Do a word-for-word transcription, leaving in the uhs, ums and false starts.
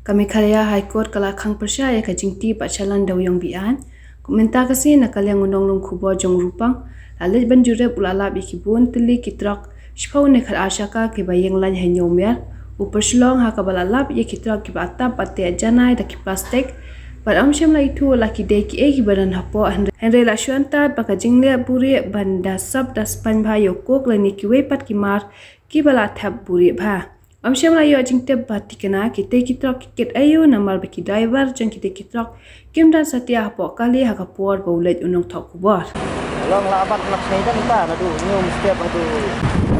Ka Meghalaya High Court ka la khang pyrshah ïa ka jingtih bad shalan da u ïong be-aiñ. Kumta ka sngi na ka liang u nonglum khubor jong Rupang, la leit ban jurip u la lap ïa ki bun tylli ki trok shiphew ne khatar shaka kiba ïeng lain ha Hynñiewmiar. U pyrshah long ha kaba la lap ïa ki trok kiba tap bad teh janai da ki plastik. Bad ym shym la ithuh la ki dei kiei kiba don hapoh, hynrei la shu antad ba ka jingleh buhrieh ban da sop da spaiñ bha ïa u kok lane kiwei pat ki mar kiba la thep buhrieh bha. Ym shym la ïoh jingtip ba thikna kitei ki trok ki kit aïu namar ba ki driver jong kitei ki trok kim don satia hapoh kali ha ka por ba u leit u nongthoh khubor. Long la bat nak snei dan ta na du new step adu.